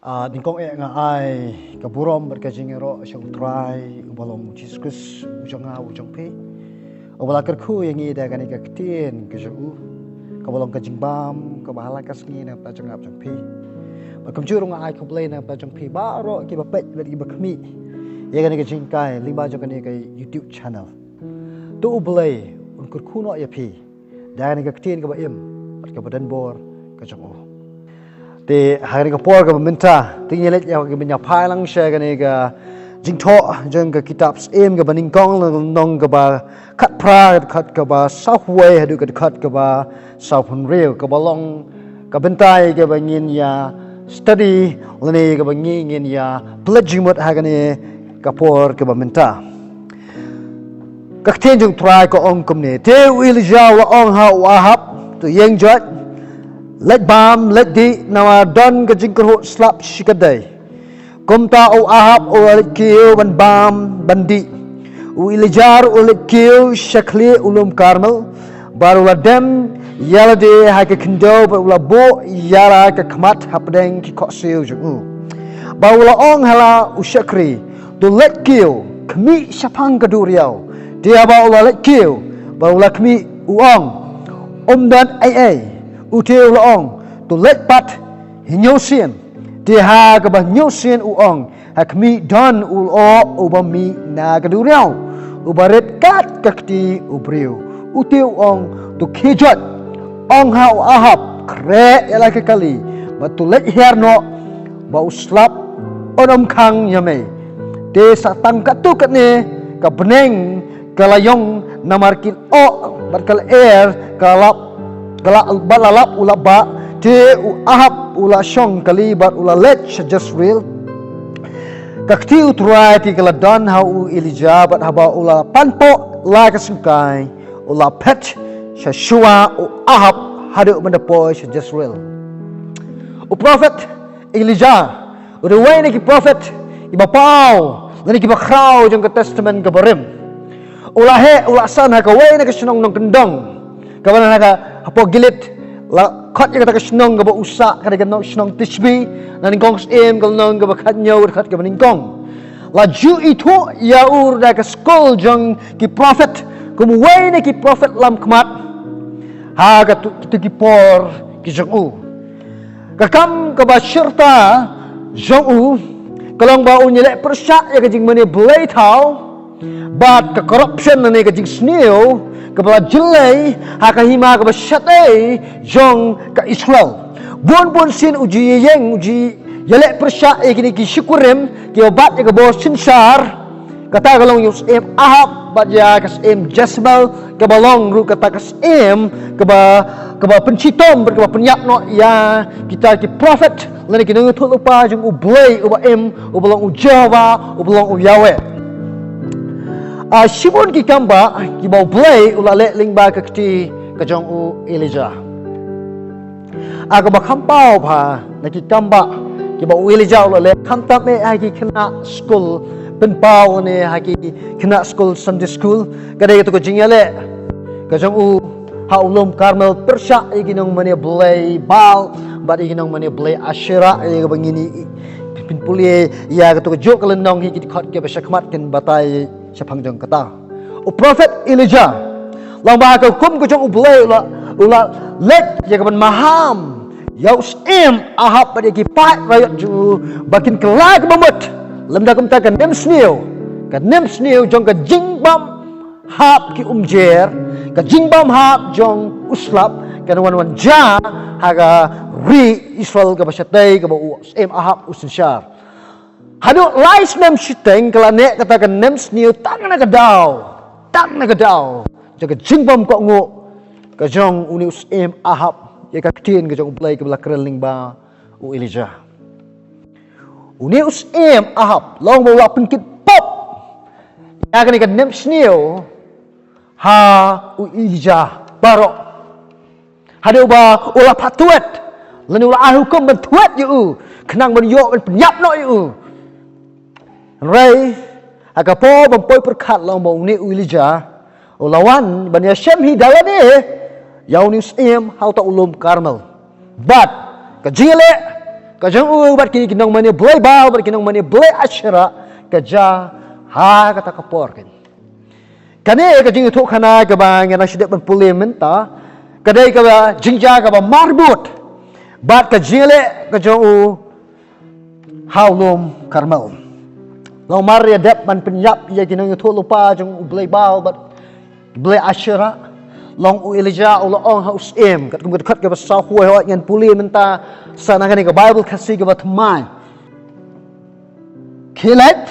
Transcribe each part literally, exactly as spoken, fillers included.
Ah, nyngkong eh nga ai ka burom bad ka jingïaroh sha U Trai, uba long U Jisu Khrist, u jong nga, u jong phi. Uba la kyrkhu ïa ngi da kane ka ktien ka jong u, kaba long ka jingbam, kaba ha la ka sngi na ka bynta jong nga bad jong phi. Bad kumjuh ruh nga ai khublei na ka bynta jong phi baroh kiba peit bad kiba khmih ïa kane ka jinghikai lyngba jong kane ka YouTube channel. To U Blei un kyrkhu noh ïa phi da kane ka ktien kaba im bad kaba donbor ka jong u. Te ha kane ka por kaba mynta, te ngin ïa leit ïa ka bynta phai lang sha kane ka jingthoh jong ka kitab Syiem kaba nyngkong, lynnong kaba khatphra, ka dkhot kaba sawphew wei haduh ka dkhot kaba sawphew hynriew, kaba long ka bynta kaba ngin ïa study lane kaba ngi ngin ïa pynleit jingmut ha kane ka por kaba mynta. Ka ktien jong U Trai ka ong kumne: Te u Elijah u la ong ha u Ahab, to ïeng joit, leit bam, leit dih, namar don ka jingkyrhuh slap shikatdei. Kumta u Ahab u la leit kiew ban bam, ban dih. U Elijah ruh u la leit kiew sha khlieh u lum Karmel, bad u la dem ïa lade ha ka khyndew bad u la buh ïa la ka khmat hapdeng ki khohsiew jong u. Bad u la ong ha la u shakri, to leit kiew, khmih shaphang ka duriaw. Te haba u la leit kiew bad u la khmih, u ong, um don ei ei. Ute u la ong, to leit pat hynñiew sien. Te ha kaba hynñiew sien u ong, ha khmih don u lyoh uba mih na ka duriaw, uba rit kat ka kti u briew. Ute u ong, to khie joit, ong ha u Ahab, khreh ïa la ka kali, bad to leit hiar noh, ba u slap un ym khang ïa me. Te sa tang katto katne ka bneng ka la ïong, namar ki lyoh bad ka lyer ka la lap, ka la, bad la lap u lap bah. Te u Ahab u la shong kali bad u la leit sha Jezreel. Ka kti U Trai te ka la don ha u Elijah, bad haba u la pan poh la ka syngkai, u la phet sha shuwa u Ahab haduh ban da poi sha Jezreel. U prophet Elijah u dei uwei na ki prophet kiba paw lane kiba khraw jong ka Testament kaba rim. U la heh, u la san ha kawei na ka shnong nongkyndong kaba na ka, hapoh Gilead. La khot ïa kata ka shnong kaba u sah ka dei ka shnong Tishbe. Na nyngkong Syiem ka lynnong kaba khathynñiew, ka dkhot kaba nyngkong. La ju ithuh ïa u da ka skul jong ki prophet kum uwei na ki prophet lamkhmat ha kito ki por ki jong u. Ka kam kaba shirta jong u ka long ba un ïaleh pyrshah ïa ka jingmane blei thaw bad ka corruption lane ka jingsniew kaba la jyllei ha ka hima kaba shatei jong ka Israel. Bun bun sien u ju ïeng, u ju ïaleh pyrshah ïa kine ki shikurim kiba bat ïa ka bor synshar. Kata ka long ïa u Syiem Ahab bad ïa ka Syiem Jezebel, kaba long ruh kata ka syiem kaba, kaba pynshitom bad kaba pynïap noh ïa kita ki prophet lane ki nongïathuhlypa jong U Blei uba im, uba long U Jehobah, uba long U Yahweh. Ah, shibun ki kam ba kiba U Blei u la leh lyngba ka kti ka jong u Elijah. Ah, kaba kham paw bha na ki kam ba kiba u Elijah u la leh, khamtam eh ha ki khynnah skul pynpaw ne ha ki khynnah skul Sunday school, ka dei kato ka jingïaleh ka jong u ha u lum Karmel pyrshah ïa ki nongmane blei Baal bad ïa ki nongmane blei Asherah, ïa kaba ngin ïa pynpule ïa kato ka juh ka lynnong hi, ki dkhot kiba shakhmat kin batai shaphang jong kata. U prophet Elijah, long ba ha ka hukum ka jong U Blei u la, u la leit ïa kaban maham ïa u Syiem Ahab bad ïa ki paid raiot jong u ba kin kylla kaba mut, lymda kumta ka nemsniew, ka nemsniew jong ka jingbam hap ki umjer, ka jingbam hap jong u slap, kan wan wan jia ha ka ri Israel kaba shatei kaba u Syiem Ahab u synshar. Haduh lai snem shiteng ka la neh kata ka nemsniew tang na ka daw, tang na ka daw jong ka jingbam kohnguh ka jong une u Syiem Ahab ïa ka ktien ka jong U Blei kaba la kren lyngba u Elijah. Une u Syiem Ahab long ba u la pynkit pop ïa kane ka nemsniew ha u Elijah baroh. Haduh ba u la phah thwet lane u la ai hukum ban thwet ïa u, khnang ban ïoh ban pynïap noh ïa u. Hynrei ha ka por ban poi pyrkhat, long ba une u Elijah u la wan ban ïashem hi da lade ïa une u syiem ha uta u lum Karmel. Bad ka jingïaleh ka jong u bad kine ki nongmane blei Baal bad ki nongmane blei Asherah ka jia ha kata ka por kane. Kane ka jingïathuhkhana kaba ngi nang shu dep ban pule mynta ka dei kaba jingjia kaba marbud bad ka jingleh ka jong u ha u lum Karmel. Long mar ïa dep ban pynïap ïa ki nongïathuhlypa jong u blei Baal bad blei Asherah, long u Elijah u la ong ha u syiem, katkum ka dkhot kaba saw, hooid ngan pule mynta sa na kane ka Baibl Khasi kaba thymmai. Khie leit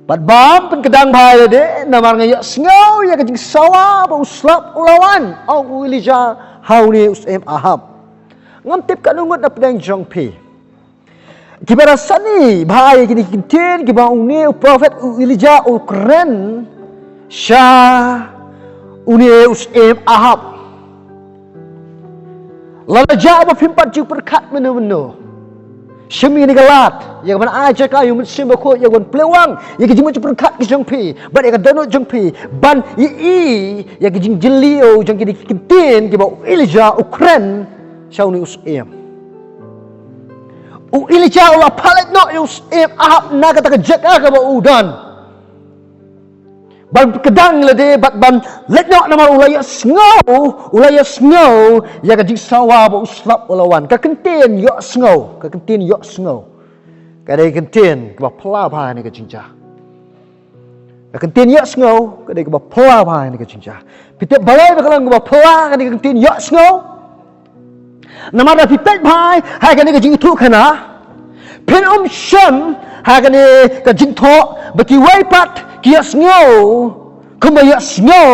bad bam pynkdang bha ïa lade, namar nga ïohsngew ïa ka jingsawa ba u slap u la wan, ong u Elijah ha une u syiem Ahab. Ngam tip katno ngut na pdeng jong phi kiba la sani bha ïa kine ki ktien kiba une u prophet u Elijah u kren sha une u syiem Ahab. Lada jia ba phim pat ju pyrkhat mynno mynno, shim ïa kane ka lad ïa kaban ai jaka ïa u Mynsiem Bakhuid ïa kaban pynlong ïa ka jingmut jingpyrkhat ka jong phi bad ïa ka dohnud jong phi ban ïohi ïa ka jingjylliew jong kine ki ktien kiba u Elijah u kren sha une u syiem. U Elijah u la pynleit noh ïa u syiem Ahab na kata ka jaka kaba u don ban pynkdang lade bad ban leit noh, namar u la ïohsngew, u la ïohsngew ïa ka jingsawa ba u slap u la wan. Ka ktien ïohsngew, ka ktien ïohsngew ka dei ka ktien kaba phylla bha ha kane ka jingjia. Ka ktien ïohsngew ka dei kaba phylla bha ha kane ka jingjia. Phi tip balei ba ka long kaba phylla ha kane ka ktien ïohsngew? Namar lada phi peit bha ha kane ka jingïathuhkhana, phin ym shem ha kane ka jingthoh ba kiwei pat ki ïohsngew kumba ïohsngew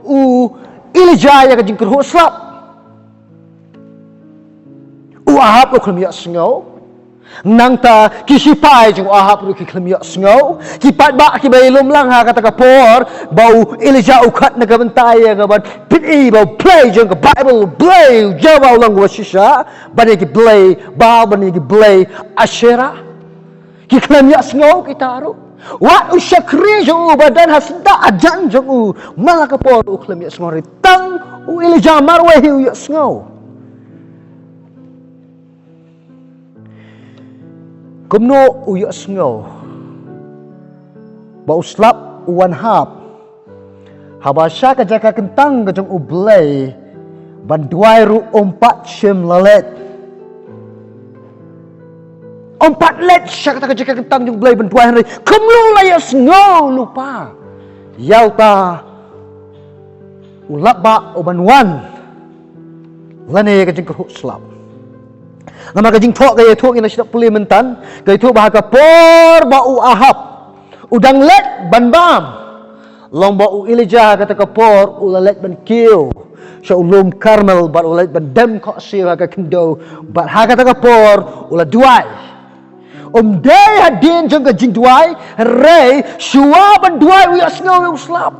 u Elijah ïa ka jingkyrhuh slap. U Ahab u khlem ïohsngew. Nangta ki shipai jong u Ahab ruh ki khlem ïohsngew. Ki paidbah kiba ïalum lang ha kata ka por ba u Elijah u khot na ka bynta ïa kaban pyni ba u Blei jong ka Baibl, u Blei u jia ba u long uba shisha ban ïa ki blei Baal, ban ïa ki blei Asherah, ki khlem ïohsngew kita ruh. Wat u shakri jong u ba don ha sdang hajan jong u man la ka por u khlem ïohsngew, hynrei tang u Elijah marwei hi u ïohsngew. Kumno u ïohsngew ba u slap u wan hap, haba sha ka jaka kyntang ka jong U Blei ban duwai ruh um pat shym la leit? Um pat leit sha kata ka jaka kyntang jong U Blei ban duwai, hynrei kumno u la ïohsngew lypa ïa uta u lapbah uban wan lane ka jingkyrhuh slap? Namar ka jingthoh ka ïathuh, ngin sa pule mynta, ka ïathuh ba ha ka por ba u Ahab u dang leit ban bam, long ba u Elijah ha kata ka por u la leit ban kiew sha u lum Karmel bad u la leit ban dem khohsiew ha ka khyndew bad ha kata ka por u la duwai. Um dei hadien jong ka jingduwai, hynrei shuwa ban duwai u ïohsngew ïa u slap.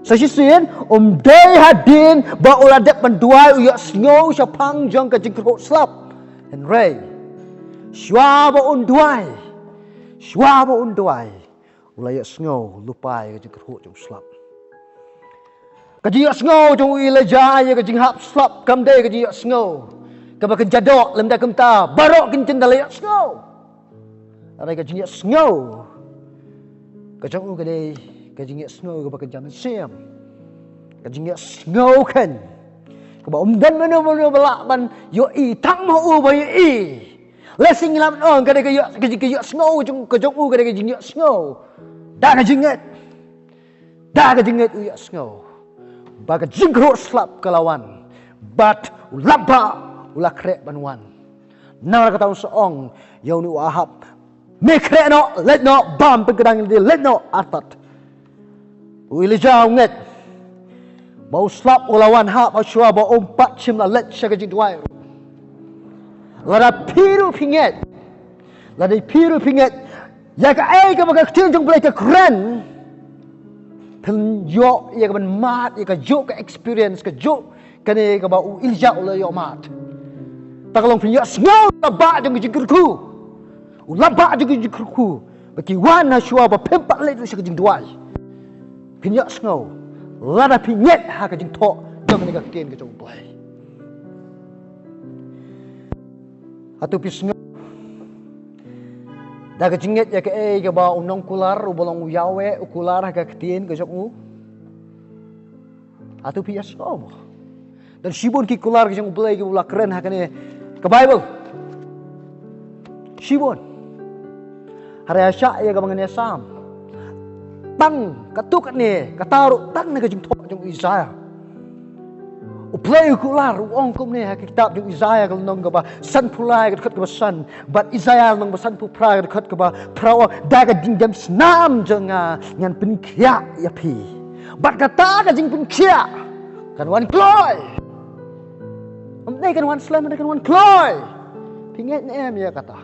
Sa shisien, um dei hadien ba u la dep ban duwai u ïohsngew shaphang jong ka jingkyrhuh slap. Hynrei shuwa ba un duwai, shuwa ba un duwai, u la ïohsngew lypa ïa ka jingkyrhuh jong u slap. Ka jingïohsngew jong u Elijah ïa ka jinghap slap kam dei ka jingïohsngew kaba kynja doh, lymda kumta baroh kin jin da la ïohsngew. Hynrei ka jingïohsngew ka jong u ka dei ka jingïohsngew kaba kynja mynsiem. Ka jingïohsngew khein kaba um don mynno mynno ba lah ban ïohi, tang ma u ba ïohi. Lehse ngi lah ban ong ka dei ka ïoh, ka jing, ka ïohsngew ka jong, ka jong u ka dei ka jingïohsngew da ka jingngeit. Da ka jingngeit u ïohsngew ba ka jingkyrhuh slap ka la wan bad u lapbah u la khreh ban wan. Namar kata un sa ong ïa une u Ahab, me khreh noh, leit noh, bam pynkdang ïa lade, leit noh artat. U Elijah u ngeit ba u slap u la wan hap, ha shuwa ba um pat shym la leit sha ka jingduwai. Lada phi ruh phi ngeit, lada phi ruh phi ngeit ïa kaei kaba ka ktien jong U Blei ka kren, phin ïoh ïa kaban mad ïa kajuh ka experience, kajuh kane kaba u Elijah u la ïoh mad. Ta ka long phin ïohsngew u lapbah jong ka jingkyrkhu, u lapbah jong ka jingkyrkhu ba ki wan ha shuwa ba phim pat leit ruh sha ka jingduwai. Phin ïohsngew lada phi ngeit ha ka jingthoh jong kane ka ktien ka jong U Blei. Hato phi sngew da ka jingngeit ïa kaei kaba u nongkular uba long u Yahweh u kular ha ka ktien ka jong u? Hato phi ïa sngew? Don shibun ki kular ka jong u Blei kiba la kren ha kane ka Baibl. Shibun. Hynrei ha shah ïa kaba ngan ïa sam, tang katto katne, kata ruh tang na ka jingthoh jong u Isaiah. U Blei u kular u ong kumne ha ka kitab jong u Isaiah ka lynnong kaba sanphew lai ka dkhot kaba san, bad Isaiah lynnong ba sanphew phra ka dkhot kaba phra, u ong, da ka jingdem snam jong nga ngan pynkhiah ïa phi. Bad kata ka jingpynkhiah kan wan kloi. Ym dei kan wan slem, ym dei kan wan kloi. Phi ngeit ne em ïa kata?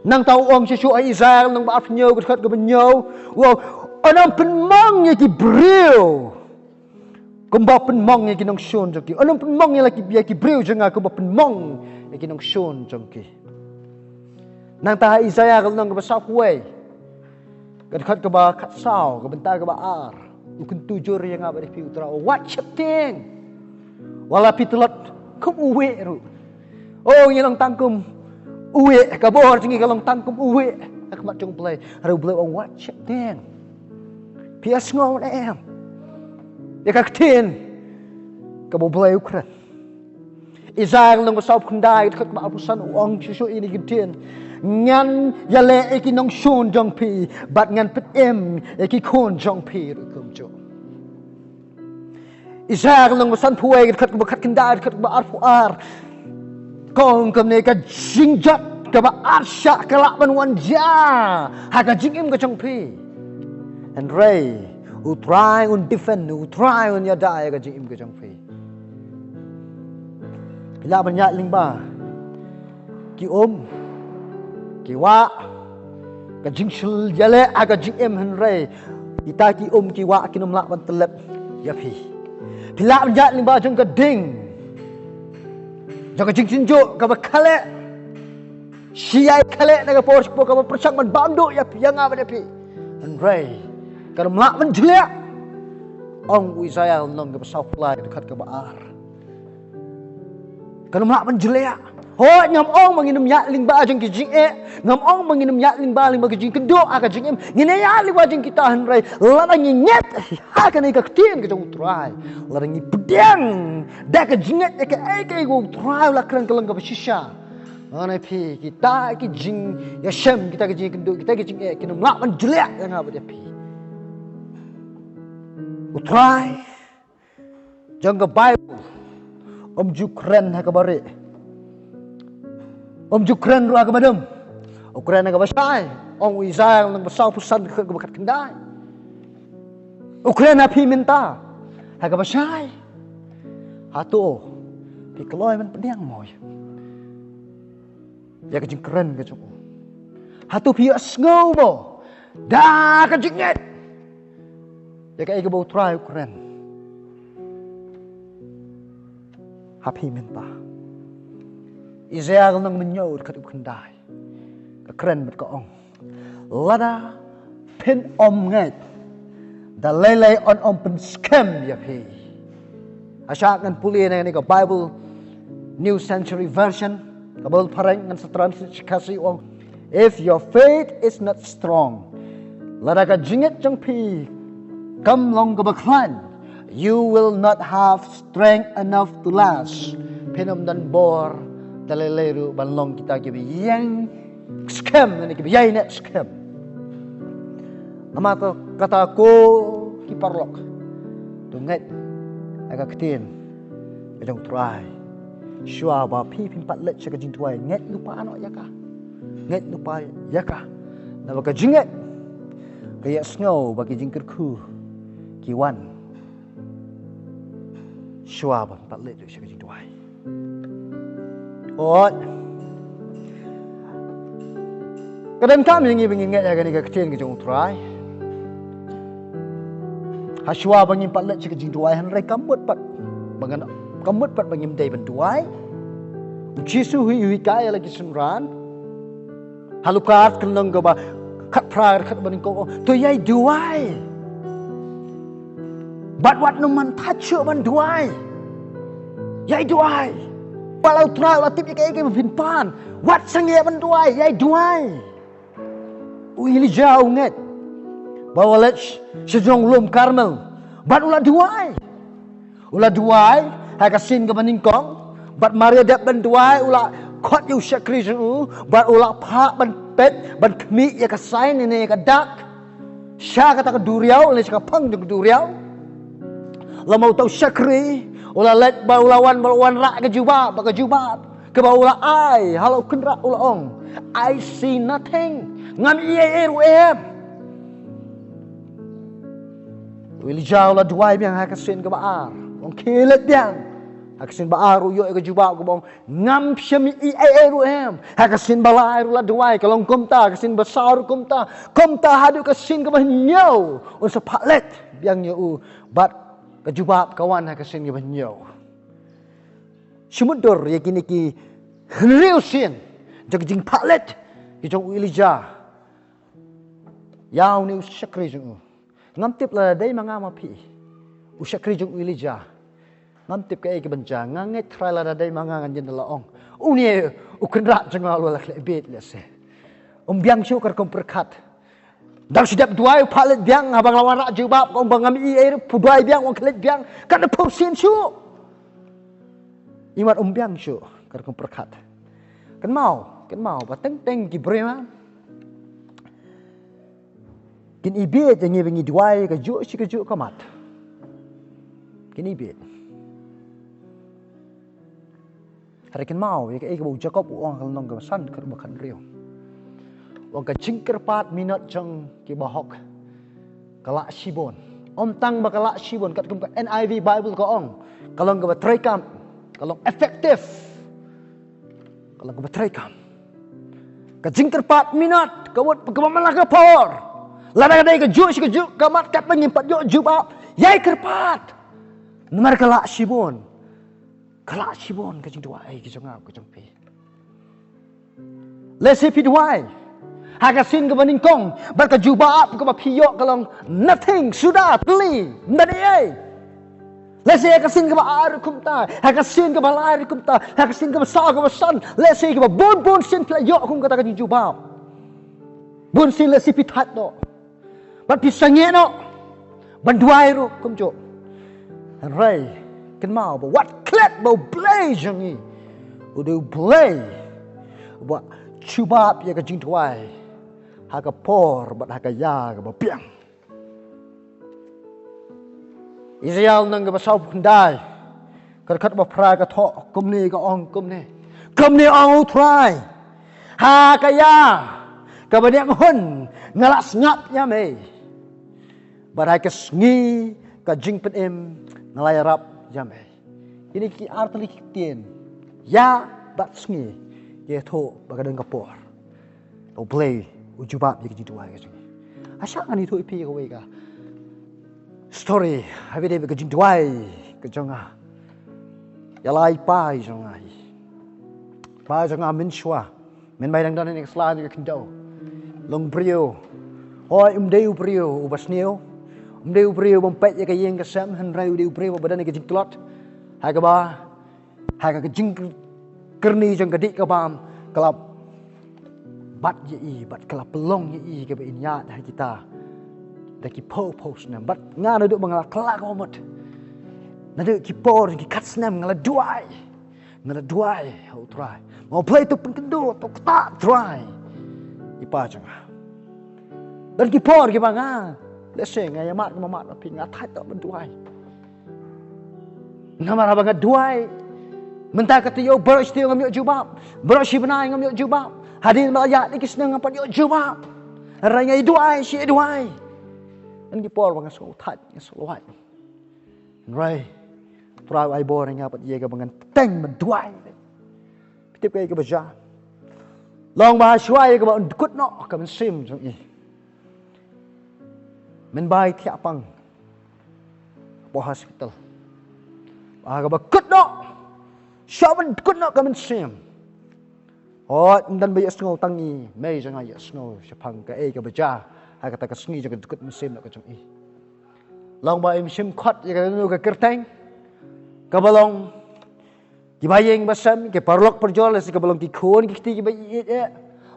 Nangta u ong shuh shuh ha Isaiah lynnong ba arphew hynñiew ka dkhot kaba hynñiew, u ong, yn ym pynmong ïa ki briew kumba pynmong ïa ki nongshun jong ki. Yn ym pynmong ïa la ki, ïa ki briew jong nga kumba pynmong ïa ki nongshun jong ki. Nangta ha Isaiah ka lynnong kaba sawphew wei ka dkhot kaba khatsaw, ka bynta kaba ar, u kyntu jur ïa nga bad ïa phi, u Trai, wat sheptieng. Wat la phi tlot kum u wieh ruh. O, ngi long tang kum u wieh, ka bor jong ngi ka long tang kum u wieh ha khmat jong u Blei. Hynrei u Blei u ong wat sheptieng. Phi ïa sngew ne em ïa ka ktien kaba u Blei u kren? Isaiah lynnong ba sawphew khyndai ka dkhot kaba arphew san u ong shuh shuh ïa kine ki ktien. Ngan ïaleh ïa ki nongshun jong phi bad ngan pynim ïa ki khun jong phi ruh kumjuh. Isaiah lynnong ba sanphew wei ka dkhot kaba khatkhyndai, ka dkhot kaba arphew ar, ka ong kumne, ka jingjot kaba arshah ka lah ban wan jia ha ka jingim ka jong phi. Hynrei u Trai un defend, u Trai un ïada ïa ka jingim ka jong phi. Phi lah ban ïaid lyngba ki um, ki wah, ka jingshil ïaleh ha ka jingim, hynrei kita ki um ki wah kin ym lah ban tyllep ïa phi. Phi lah ban ïaid lyngba jong ka ding jong ka jingsynjuk kaba khleh, shi ïai khleh na ka por sha ka por, kaba pyrshang ban bam duh ïa phi, ïa nga bad ïa phi. Hynrei kan ym lah ban jliah. Ong u Isaiah lynnong kaba sawphew lai ka dkhot kaba ar, kan ym lah ban jliah. Hooid, ngam ong ba ngin ym ïaid lyngba jong ki jingeh, ngam ong ba ngin ym ïaid lyngba, lyngba ki jingkynduh ha ka jingim. Ngin ïaid lyngba jong kita, hynrei lada ngi ngeit ha kane ka ktien ka jong u Trai, lada ngi pdiang da ka jingngeit ïa kaei kaei kaba u Trai u la kren ka long kaba shisha, nga ne phi, kita ki jingïashem, kita ki jingkynduh, kita ki jingeh kin ym lah ban jliah ïa nga bad ïa phi. U Trai jong ka Baibl um ju kren ha kaba rieh, um ju kren ruh ha kaba dum. U kren ha kaba shai, ong u Isaiah lynnong ba sawphew san ka dkhot kaba khatkhyndai. U kren ha phi mynta ha kaba shai. Hato phi kloi ban pdiang mo ïa ka jingkren ka jong u? Hato phi ïohsngew mo da ka jingngeit ïa kaei kaba u Trai u kren ha phi mynta? Isaiah lynnong ba hynñiew ka dkhot kaba khyndai ka kren bad ka ong, lada phin ym ngeit, da lei lei yn ym pynskhem ïa phi. Hashah ngan pule na kane ka Baibl New Century Version, ka Baibl phareng, ngan sa translate sha Khasi, u ong, if your faith is not strong, lada ka jingngeit jong phi kam long kaba khlaiñ, you will not have strength enough to last. Phin ym don bor da lei lei ruh ban long kita kiba ïeng skhem, ne kiba ïaineh skhem. Namar kata ko ki paralok, to ngeit ha ka ktien ka jong u Trai. Shuwa ba phi phim pat leit sha ka jingduwai, ngeit lypa noh ïa ka. Ngeit lypa ïa ka. Naba ka jingngeit ka ïohsngew ba ki jingkyrkhu ki wan shuwa ban pat leit sha ka jingduwai. Ot. Ka donkam ïa ngi ba ngin ngeit ïa kane ka ktien ka jong u Trai. Hashuwa ba ngim pat leit sha ka jingduwai, hynrei kam mut pat ba ngan, kam mut pat ba ngim dei ban duwai. U Jisu hi, u hikai ïa la ki synran ha Lukas ka lynnong kaba khatphra, khatphra bad khatnyngkong, to ïai duwai bad wat nym man thait shuh ban duwai. Ïai duwai. Ba la u Trai u la tip ïa kaei kaba phin pan. Wat sangeh ban duwai, ïai duwai. U Elijah u ngeit ba u la leit sha jong lum Karmel bad u la duwai. U la duwai ha ka sien kaba nyngkong, bad mar ïa dep ban duwai u la khot ïa u shakri jong u, bad u la phah ban peit ban khmih ïa ka sign ne ïa ka dak sha kata ka duriaw ne sha ka phang jong ka duriaw. Lada uta u shakri u la leit bad u la wan, bad u la wanrah ka jubab, bad ka jubab kaba u la ai ha la u kynrad u la ong, "I see nothing." Ngam i ei ei ruh em. U Elijah u la duwai biang ha ka sien kaba ar, u ong, "Khie leit biang." Ha ka sien ba ar u ïoh ïa ka jubab kaba ong, "Ngam shym i ei ei ruh em." Ha ka sien ba lai ruh u la duwai, ka long kumta, ka sien ba saw ruh kumta, kumta haduh ka sien kaba hynñiew un sa phah leit biang ïa u, bad ka jubab ka wan ha ka sien kaba hynñiew. Shu mutdur ïa kine ki hynriew sien jong ka jingphah leit ki jong u Elijah ïa une u shakri jong u. Ngam tip lada dei ma nga ma phi, u shakri jong u Elijah, ngam tip kaei kaban jia. Nga ngeit trai lada dei ma nga ngan ïeng da la ong, une u kynrad jong nga u la khleh bieit lehse. Um biang shuh ka rukom pyrkhat. Dang shu dep duwai u phah leit biang, haba nga la wanrah jubab ka ong ba ngam i ei ruh, pynduwai biang, u ong khie leit biang. Katno phew sien shuh. Imat um biang shuh ka rukom pyrkhat. Kynmaw, kynmaw ba teng teng ki briew kin ibieit ïa ngi ba ngi duwai kajuh shi kajuh ka mat. Kin ibieit. Hynrei kynmaw ïa kaei kaba u Jakob u ong ha ka lynnong kaba san, ka dkhot ba khathynriew. U ong ka jingkyrpad minot jong ki bahok ka lah shibun. Ym tang ba ka lah shibun, katkum ka N I V Bible ka ong, ka long kaba treikam, ka long effective, ka long kaba treikam. Ka jingkyrpad minot ka mut kaba man la ka por. Lada ka dei kajuh shi kajuh ka mat katba ngim pat ïoh jubab, ïai kyrpad. Namar ka lah shibun. Ka lah shibun ka jingduwai ka jong nga, ka jong phi. Lehse phi duwai ha ka sien kaba nyngkong, bad ka jubab kaba phi ïoh ka long nothing, suda, tylli, ym don ei ei. Lehse ha ka sien kaba ar ruh kumta, ha ka sien kaba lai ruh kumta, ha ka sien kaba saw, kaba san, lehse kaba bun bun sien phi la ïoh kum kata ka jingjubab. Bun sien lehse phi thait noh. Bad phi sangeh noh ban duwai ruh kumjuh. Hynrei kynmaw ba wat klet ba U Blei jong ngi u dei U Blei uba jubab ïa ka jingduwai ha ka por bad ha ka ïa kaba biang. Isaiah lynnong kaba sawphew khyndai, ka dkhot ba phra ka thoh kumne, ka ong kumne. Kumne ong U Trai: Ha ka ïa kaba ñianghun nga la sngap ïa me, bad ha ka sngi ka jingpynim nga la ïarap ïa me. Kine ki ar tylli ki ktien, ïa bad sngi, ki ïathuh ba ka don ka por U Blei u jubab ïa ka jingduwai ka jong ngi. Nga shah ngan ïathuh ïa phi kawei ka story ha kaba ïadei bad ka jingduwai ka jong nga. Ïa la i pa i jong nga, i pa i jong nga mynshuwa, mynba i dang don ha kane ka sla jong ka khyndew, long briew, hooid, um dei u briew uba sniew, um dei u briew bym peit ïa ka ïing ka sem, hynrei u dei u briew uba don ïa ka jingtlot ha kaba ha ka jingkyrni jong ka dih ka bam ka la bat ïa i, bad ka la pynlong ïa i kaba in ïaid ha kita da ki phew phew snem. Bad nga naduh ba nga la kylla ka mut, naduh ki por ki khat snem nga la duwai, nga la duwai ha U Trai, ma U Blei to pynkynduh, to ktah Trai ïa i pa jong nga. Don ki por kiba nga, lehse nga ïa mad, nga mad, nga thait noh ban duwai. Namar haba nga duwai mynta ka taïew, baroh shi taïew ngam ïoh jubab, baroh shi bnai ngam ïoh jubab, hadien ba la ïaid ïa ki snem ngam pat ïoh jubab. Hynrei nga ïa duwai, shi ïa duwai. Don ki por ba nga sngew thait, nga sngew lwait. Hynrei U Trai u ai bor ïa nga pat ïa kaba ngan teng ban duwai. Phi tip kaei kaba jia? Long ba shuwa ïa kaba un dkut noh ka mynsiem jong i, mynba i thiah pang hapoh hospital, ba kaba kut noh, shuwa ban dkut noh ka mynsiem, hooid, ym don ba ïohsngew, tang i mei jong nga ïohsngew shaphang kaei kaba jia ha kata ka sngi jong ka dkut mynsiem noh ka jong i. Long ba im shym khot ïa kano kano ka kyrteng kaba long Iba ïeng ba sem, ki paralok parajor, lehse kiba long ki khun ki kti kiba ïeit eh,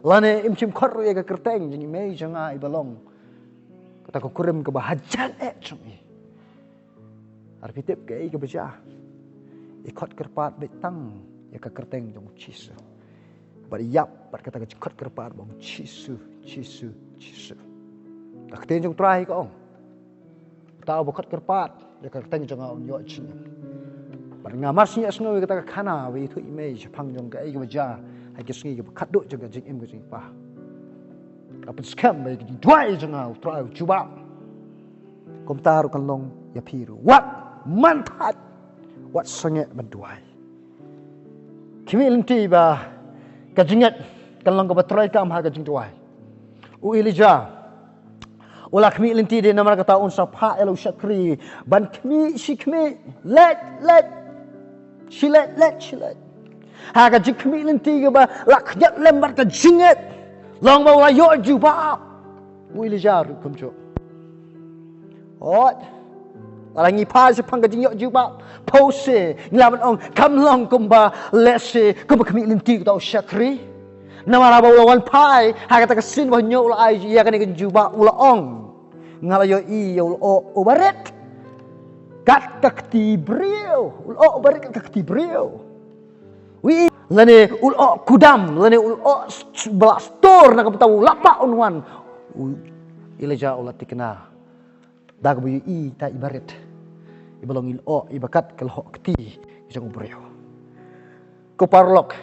lane im shym khot ruh ïa ka kyrteng jong i mei jong nga iba long kata ka kurim kaba hajan eh jong i. Ar phi tip kaei kaba jia? I khot kyrpad beit tang ïa ka kyrteng jong u Jisu. Bad ïap bad kata ka jingkhot kyrpad ba ong Jisu, Jisu, Jisu. Ka ktien jong u Trai ka ong, uta uba khot kyrpad ïa ka kyrteng jong nga un ïoh jingim. Bad nga mar shu ïohsngew ïa kata ka khana ba ïathuh i mei shaphang jong kaei kaba jia ha ki sngi kiba khatduh jong ka jingim ka jong i kpa. Ka pynskhem ba ïa ka jingduwai jong nga u Trai u jubab. Kumta ruh kan long ïa phi ruh. Wat man thait, wat sangeh ban duwai. Khmih lynti ba ka jingngeit kan long kaba treikam ha ka jingduwai. U Elijah u la khmih lynti de, namar kata un sa phah ïa la u shakri ban khmih shi khmih, leit leit, shi leit leit, shi leit. Ha ka jingkhmih lynti kaba la khñiot lem bad ka jingngeit, long ba u la ïoh jubab. U Elijah ruh kumjuh. Hooid, lada ngi phai shaphang ka jingïoh jubab, phewse ngi lah ban ong kam long kumba, lehse kumba khmih lynti uta u shakri. Namar haba u la wan phai ha kata ka sien ba hynñiew, u la ai ïa kane ka jubab, u la ong, nga la ïohi ïa u lyoh uba rit kat ka kti briew. U lyoh uba rit kat ka kti briew. Wi, lane u lyoh kudam, lane u lyoh s-, ba la stur na ka bynta u lap ba un wan. U Elijah u la thikna da kaba ïohi ïa ita iba rit, iba long i lyoh iba kat ka lyoh kti jong u briew. Ko paralok,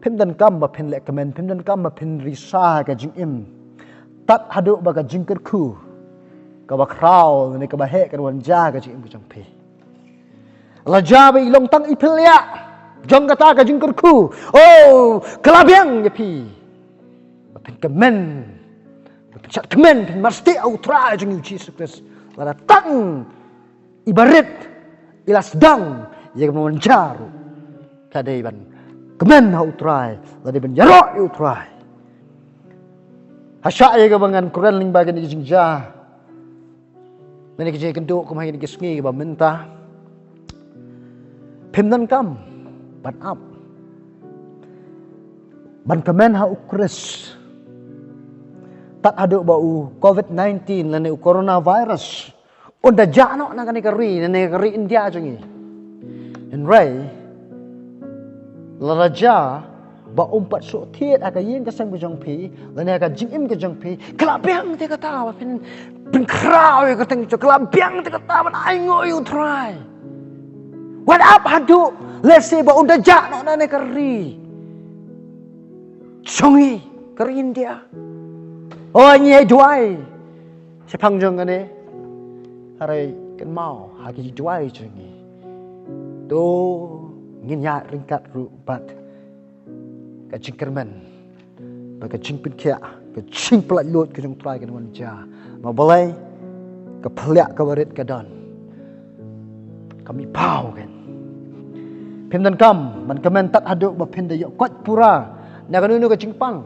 phim donkam ba phin leh kmen, phim donkam ba phin risa ha ka jingim tad haduh ba ka jingkyrkhu kaba khraw ne kaba heh kan wan jia ha ka jingim ka jong phi. La jia ba i long tang i pynliah jong kata ka jingkyrkhu. Oh, ka la biang ïa phi ba phin kmen, ba phin shad kmen, phin marstieh ha u Trai jong ngi u Jisu Khrist. Lada tang iba rit i la sdang ïa ka ban wan jia ruh, ka dei ban kmen ha u Trai, ka dei ban ïaroh ïa u Trai. Ha shah ïa kaba ngan kren lyngba kane ka jingjia, lane ka jingïakynduh kum ha kine ki sngi kiba mynta, phim donkam ban ap, ban kmen ha u Khrist tad haduh ba u covid nineteen lane u coronavirus un da jah noh na kane ka ri, na kane ka ri India jong ngi. Hynrei lada jia ba um pat shu thied ha ka ïing ka sem ka jong phi, lane ha ka jingim ka jong phi, ka la biang te kata ba phin pynkhraw ïa ka kyrteng jong, ka la biang te kata ban ainguh ïa u Trai. Wat ap haduh, lehse ba un da jah noh na kane ka ri jong ngi, ka ri India. Oh, ngi ai duwai shaphang jong kane. Hynrei kynmaw, ha ki duwai jong ngi, to ngin ïaid ryngkat ruh bad ka jingkyrmen, bad ka jingpynkhiah, ka jingpyllait luid ka jong u Trai kan wan jia. Namar balei? Ka pynliah kaba rit ka don, ka mih paw kan. Phim donkam ban kmen tad haduh ba phin da ïoh koit pura na kano kano ka jingpang.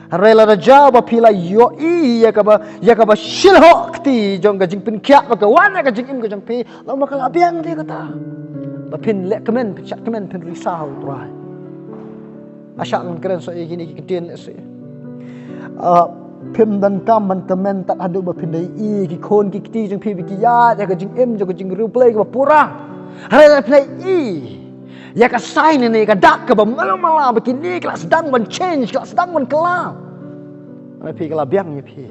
Hynrei lada jia ba phi la ïohi ïa kaba, ïa kaba shilhoh kti jong ka jingpynkhiah ba ka wan ha ka jingim ka jong phi, long ba ka la biang te kata ba phin leh kmen, phin shad kmen, phin risa ha u Trai. Nga shah ngan kren sa ïa kine ki ktien lehse. Ah, phim donkam ban kmen tad haduh ba phin da ïohi ki khun ki kti jong phi ba ki ïaid ha ka jingim jong ka jingriewblei kaba pura. Hynrei lada phin da ïohi ïa ka sign ne ka dak kaba malu mala ba kine ka la sdang ban change, ka la sdang ban kylla, hynrei phi ka la biang ïa phi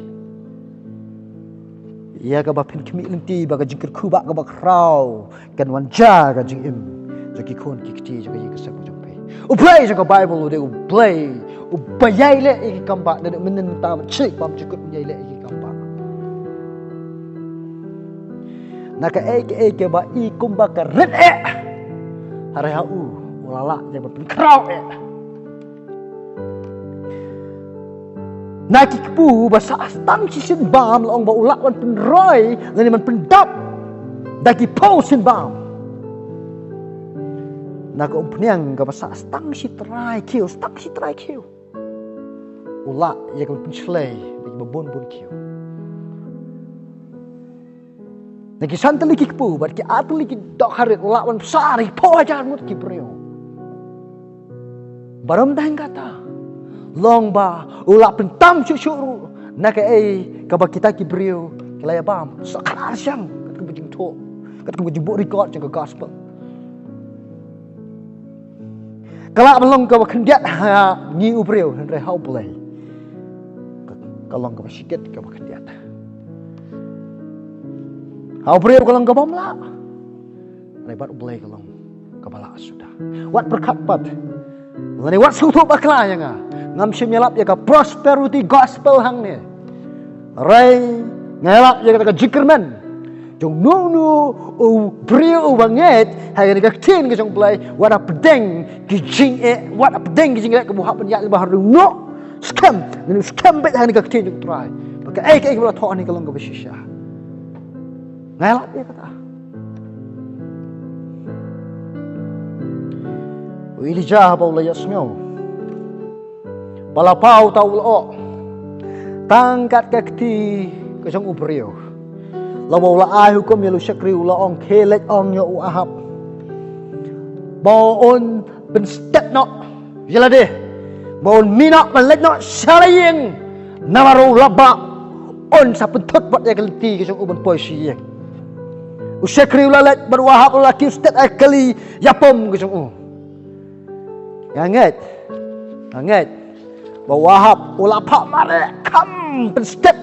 ïa kaba phin khmih lynti ba ka jingkyrkhu ba kaba khraw kan wan jia ha ka jingim jong ki khun ki kti jong ka ïing ka sem ka jong phi. U Blei jong ka Baibl u dei U Blei uba ïai leh ïa ki kam ba, naduh mynhynnin mynta ban sdang, bym jukut un ïai leh ïa ki kam ba. Na kaei kaei kaba i kumba ka rit eh, hynrei ha u, u la lah ïa ban pynkhraw eh. Na ki kpu ba sah tang shisien bam, la ong ba u lah ban pynroi lane ban pyndap da ki phew sien bam. Na ka umphniang kaba sah tang shi trai khiew, tang shi trai khiew, u lah ïa ka ban pynshlei da kiba bun bun khiew. Ki san tylli ki kpu bad ki ar tylli ki dohkha rit u lah ban bsa da ki phew hajar ngut ki briew. Bad ym tang kata, long ba u lah pyntam shuh shuh ruh na kaei kaba kita ki briew ki la ïa bam. Sa khadar shem katkum ka jingthoh, katkum ka jingbuh record jong ka gospel. Ka lah ban long kaba khyndiat ha ngi u briew, hynrei ha U Blei ka, ka long kaba shikit, kaba khyndiat. Ha u briew ka long kaba ym lah, hynrei bad U Blei ka long kaba lah suda. Wat pyrkhat pat lane wat sngewthuh bakla ïa nga. Ngam shym ïalap ïa ka prosperity gospel hangne. Hynrei nga ïalap ïa kata ka jingkyrmen jong uno uno u briew uba ngeit ha kane ka ktien ka jong U Blei, wat da pdeng ki jingeh, wat da pdeng ki jingleh kaba u hap ban ïaid lyngba ha uno uno u skhem, uno uno u skhem beit ha kane ka ktien jong U Trai ba kaei kaei kaba la thoh hangne ka long kaba shisha. Nga ïalap ïa kata. U Elijah haba u la ïohsngew ba la paw uta u lyoh tang kat ka kti ka jong u briew, la ba u la ai hukum ïa u shakri, u la ong, khie leit ong ïa u Ahab ba un pynstet noh ïa lade, ba un mih noh ban leit noh sha la ïing, namar u la ba un sa pynthut pat ïa ka lynti ka jong u ban poi sha ïing. U shakri u la leit bad u Ahab u la kiew stet ïa ka kali ïapom ka jong u. Nga ngeit, nga ngeit ba u Ahab u la phah mareh kham pynstet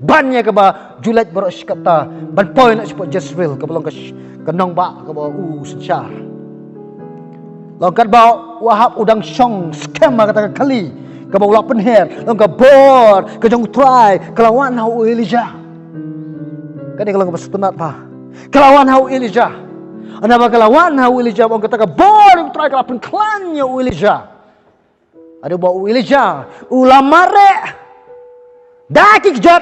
ban ïa kaba ju leit baroh shi katta ban poi noh shapoh Jezreel kaba long ka sh-, ka nongbah kaba u synshar. Long katba u Ahab u dang shong skhem ha kata ka kali kaba u la pynher, long ka bor ka jong U Trai ka la wan ha u Elijah. Kane ka long kaba sngewtynnat bha. Ka la wan ha u Elijah. Hynrei ba ka la wan ha u Elijah, ba ong kata ka bor U Trai ka la pynkhlaiñ ïa u Elijah. Haduh ba u Elijah u la mareh da ki kjat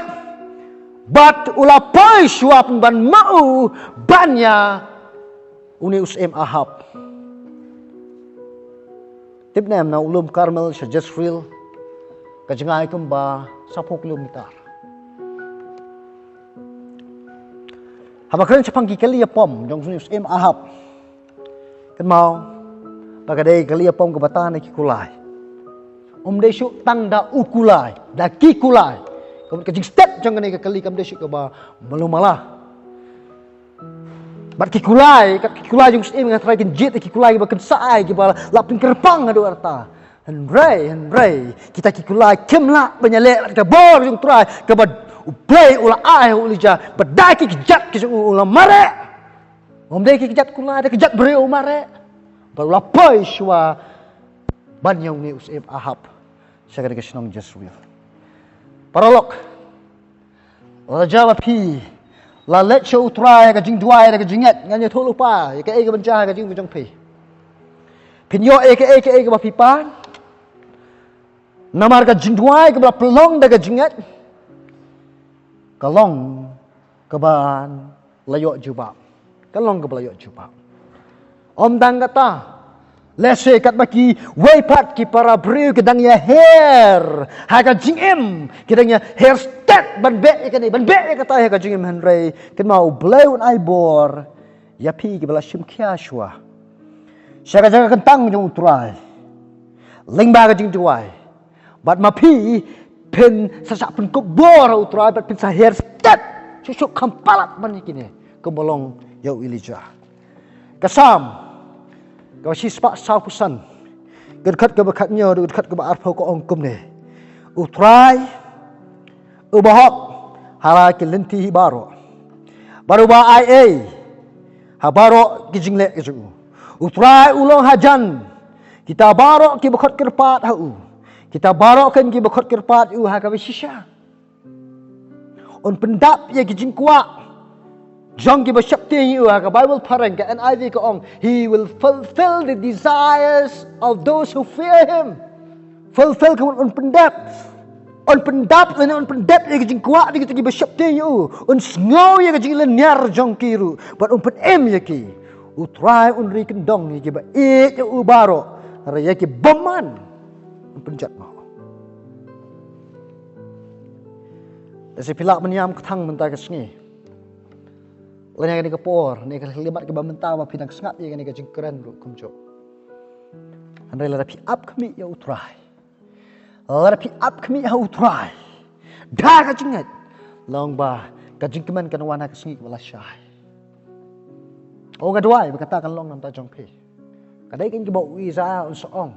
bad u la poi shuwa pynban ma u ban ïa une u syiem Ahab. Tip ne em, na u lum Karmel sha Jezreel ka jngai kumba saphew kilometer. Haba kren shaphang ki kali ïapom jong une u syiem Ahab, kynmaw ba ka dei ka kali ïapom kaba tan da ki kulai. Ym dei shuh tang da u kulai, da ki kulai. Ka mut ka jingstet jong kane ka kali kam dei shuh kaba malu mala. Bad ki kulai, kat ki kulai jong u syiem, nga tharai kin jied ki kulai kiba kynsai, kiba la pynkyrpang haduh katta. Hynrei, hynrei kita ki kulai kim lah ban ïaleh bad ka bor jong U Trai kaba U Blei u la ai ha u Elijah, ba da ki kjat ki jong u u la mareh. Ym dei ki kjat kulai, da ki kjat briew u mareh. Bad u la poi shuwa ban ïa une u syiem Ahab sha kane ka shnong Jezreel. Paralok, lada jia ba phi la leit sha U Trai ha ka jingduwai da ka jingngeit, ngan ïathuh lypa ïa kaei kaban jia ha ka jingim ka jong phi. Phin ïoh ïa kaei kaei kaba phi pan. Namar ka jingduwai kaba la pynlong da ka jingngeit ka long kaba la ïoh jubab. Ka long kaba la ïoh jubab. Ym tang kata, lehse katba kiwei pat ki para briew ki dang ïaher ha ka jingim, ki dang ïaher stet ban beh ïa kane, ban beh ïa kata ha ka jingim, hynrei kynmaw U Blei un ai bor ïa phi kiba la shim khia shuwa sha ka jaka kyntang jong U Trai lyngba ka jingduwai. Bad ma phi phin sa shah pynkup bor ha U Trai bad phin sa her stet shuh shuh kham palat ban ïa kine kumba long ïa u Elijah. Ka Salm kaba shispah sawphew san, ka dkhot kaba khathynñiew, ka dkhot kaba arphew ka ong kumne: U Trai uba hok ha la ki lynti baroh, bad uba ai ei ha baroh ki jingleh ka jong u. U Trai u long hajan kita baroh kiba khot kyrpad ha u. Kita baroh kein kiba khot kyrpad ïa u ha kaba shisha. Un pyndap ïa ki jingkwah jong kiba sheptieng ïa u. Ha ka Bible phareng, ka N I V ka ong, "He will fulfill the desires of those who fear him." Fulfill ka mut un pyndep. Un pyndap lane un pyndep ïa ki jingkwah jong kita kiba sheptieng ïa u. Un sngew ïa ka jinglynñiar jong ki ruh bad un pynim ïa ki. U Trai un ri kyndong ïa kiba ïeit ïa u baroh, hynrei ïa ki bymman un pynjot noh. Lehse phi lah ban ïam kthang mynta ka sngi. Lane ha kane ka por, ne ka khyllipmat kaba mynta ba phi dang sngap ïa kane ka jingkren ruh kumjuh. Hynrei lada phi ap khmih ïa U Trai, lada phi ap khmih ha U Trai da ka jingngeit, long ba ka jingkmen kan wan ha ka sngi kaba lashai. Nga duwai ba kata kan long na ka bynta jong phi. Ka dei kane kaba u Isaiah un sa ong: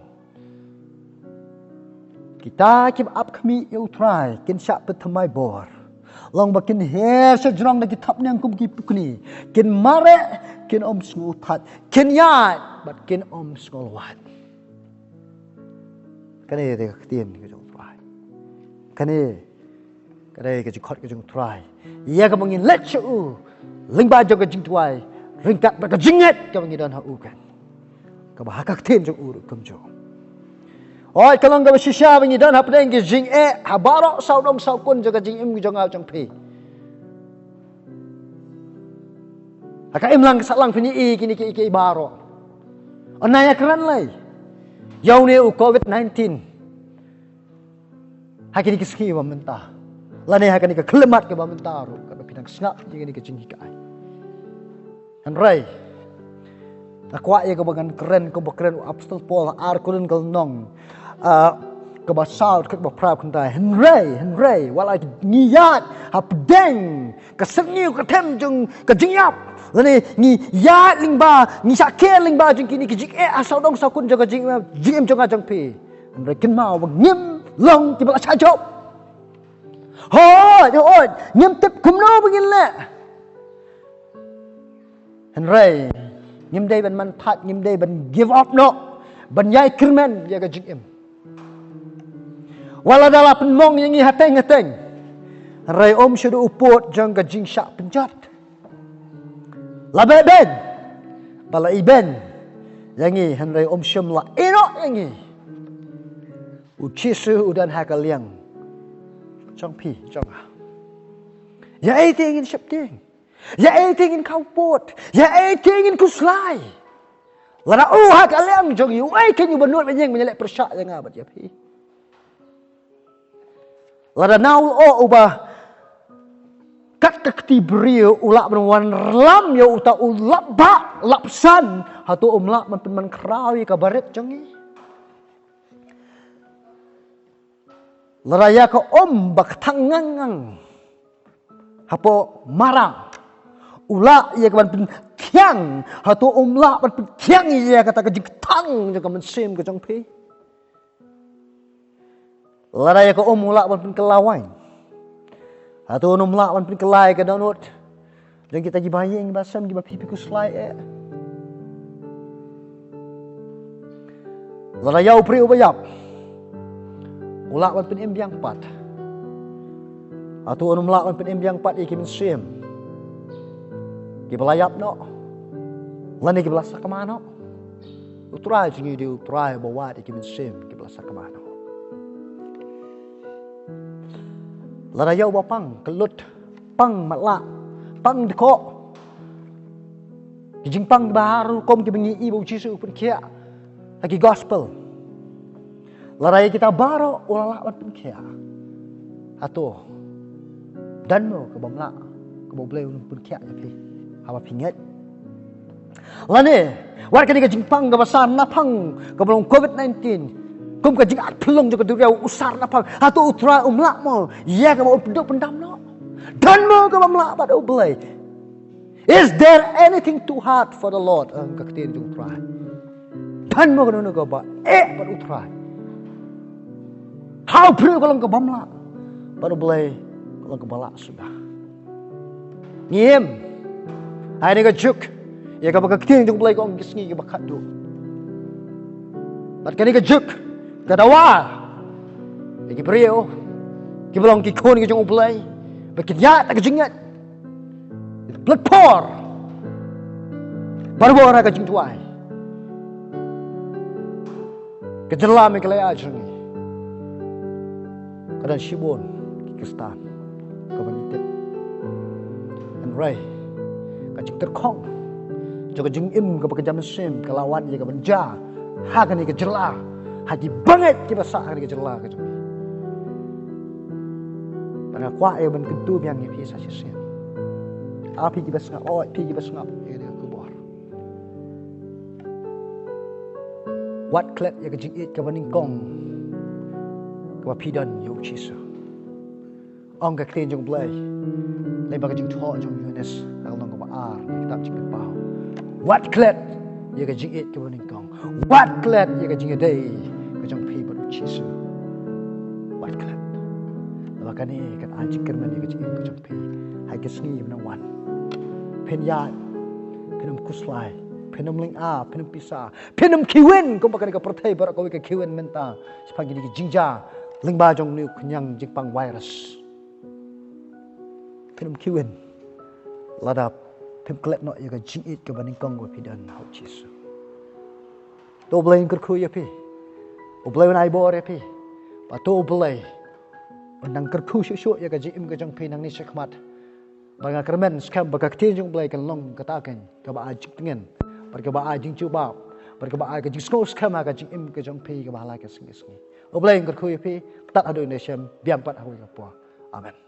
Kita kiba ap khmih ïa U Trai kin shah pynthymmai bor. Long ba kin her sha jrong da ki thapniang kum ki pukni. Kin mareh, kin ym sngewthuh. Kin ïaid bad kin ym sngewlwait. Kane ka dei ka ktien ka jong U Trai. Kane ka dei ka jingkhot ka jong U Trai ïa kaba ngin leit sha u lyngba jong ka jingduwai, ryngkat bad ka jingngeit kaba ngi don ha u, kan, kaba ha ka ktien jong u ruh kumjuh. Oi, ka long kaba shisha ba ngi don hapdeng ka jingeh ha baroh sawdong sawkun jong ka jingim jong nga jong phi. Ha ka imlang ka sahlang phin ïohi kine kiei kiei baroh. Ynda ïakren lei ïa une u covid nineteen ha kine ki sngi ba mynta, lane ha kane ka khyllipmat kaba mynta ruh, kaba phi dang sngap ïa kine ki jinghikai. Hynrei nga kwah ïa kaba ngan kren, kaba kren u Apostol Paul ha Ar Korinth ka lynnong, ah, kaba saw, dkhot ba phra, kynta: Hynrei, hynrei wat la ngi ïaid hapdeng ka syrngiew ka them jong ka jingïap, lane ngi ïaid lyngba, ngi shah ker lyngba jong kine ki jingeh ha sawdong sawkun jong ka jing, jingim jong nga jong phi, hynrei kynmaw ba ngim long kiba la shah jop. Hooid, hooid, ngim tip kumno ba ngin leh. Hynrei ngim dei ban man thait, ngim dei ban give up noh, ban ïai kyrmen ïa ka jingim. Wat la da la pynmong ïa ngi hateng hateng, hynrei ym shu da u pud jong ka jingshah pynjot. La beh beiñ, ba la ibeiñ ïa ngi, hynrei ym shym la ïehnoh ïa ngi. U Jisu u don ha ka liang jong phi jong nga. Ïa ei te ngin sheptieng? Ïa ei te ngin khaw pud? Ïa ei te ngin khuslai? Lada u ha ka liang jong ngi, uei kein uba nud ban ïeng ban ïaleh pyrshah ïa nga bad ïa phi? Lada na u lyoh uba kat ka kti briew u lah ban wanlam ïa uta u lap bah lap san, hato um lah ban pynman khraw ïa ka barit jong ngi? Lada ïa ka um ba kthang ngang ngang hapoh marang u lah ïa ka ban pynkhiang, hato um lah ban pynkhiang ïa kata ka jingkthang jong ka mynsiem ka jong phi? Lada ïa ka um u lah ban pynkylla waiñ, hato um lah ban pynkylla ïa ka dohnud jong kita kiba ïing ba sem, kiba phi phi khuslai eh? Lada ïa u briew uba ïap u lah ban pynim biang pat, hato um lah ban pynim biang pat ïa ki mynsiem kiba la ïap noh, lane kiba la sakma noh? U Trai jong ngi u dei u Trai uba wad ïa ki mynsiem kiba la sakma noh. Lada ïa uba pang kyllut, pang matlah, pang dkoh, ki jingpang kiba har rukom kiba ngi i ba u Jisu u pynkhiah ha ki gospel, lada ïa kita baroh u la lah ban pynkhiah, hato don mo ka bym lah kaba U Blei un pynkhiah ïa phi haba phi ngeit? Lane wat kane ka jingpang kaba sar naphang kaba long covid nineteen, kum ka jingat pynlong jong ka duriaw u sar naphang, hato u Trai um lah mo ïa kaba un pynduh pyndam noh? Don mo ka bym lah bad U Blei? Is there anything too hard for the Lord? Ong ka ktien jong u Trai. Don mo kano kano kaba eh bad u Trai? Ha u briew ka long ka bym lah, bad U Blei ka long kaba lah suda. Ngim, ha kane ka juk ïa kaba ka ktien jong U Blei ka ong ki sngi kiba khatduh. Bad kane ka juk ka dawa ïa ki briew kiba long ki khun ki jong U Blei ba kin ïaid da ka jingngeit, pynpor, barabor ha ka jingduwai. Ka jylla Meghalaya jong ngi ka don shibun ki Khristan kaba ngi tip. Hynrei ka jingtyrkhong jong ka jingim kaba kynja mynsiem ka la wan ïa ka ban jia ha kane ka jylla, ha ki bangeit kiba sah ha kane ka jylla ka jong ngi. Bad nga kwah ïa ban kyntu biang ïa phi sa shisien. A phi kiba sngap, oh, phi kiba sngap ïa kane ka khubor. Wat klet ïa ka jingïeit kaba nyngkong kaba phi don ïa u Jisu. Ong ka ktien jong U Blei lyngba ka jingthoh jong u Ïoannis, ka lynnong kaba ar, ka kitab Jingpynpaw. Wat klet ïa ka jingïeit kaba nyngkong. Wat klet ïa ka jingïadei ka jong phi bad u Jisu. Wat klet. Naba kane kan ai jingkyrmen ïa ka jingim ka jong phi ha ka sngi ba nang wan. Phin ïaid, phin ym khuslai, phin ym lynga, phin ym pisa, phin ym khiwin kumba kane ka pyrthei baroh kawei ka khiwin mynta shaphang kine ki jingjia lyngba jong une u khñiang jingpang virus. Phin ym khiwin lada phim klet noh ïa ka jingïeit kaba nyngkong kaba phi don ha u Jisu. To U Blei un kyrkhu ïa phi. U Blei un ai bor ïa phi. Bad to U Blei un nang kyrkhu shuh shuh ïa ka jingim ka jong phi nangne shakhmat. Bad nga kyrmen skhem ba ka ktien jong U Blei kan long kata keiñ kaba ai jingtngen, bad kaba ai jingjubab, bad kaba ai ka jingsngewskhem ha ka jingim ka jong phi kaba ha la ka sngi sngi. U Blei un kyrkhu ïa phi. Tad haduh une u snem, biang pat ha kawei ka por. Amen.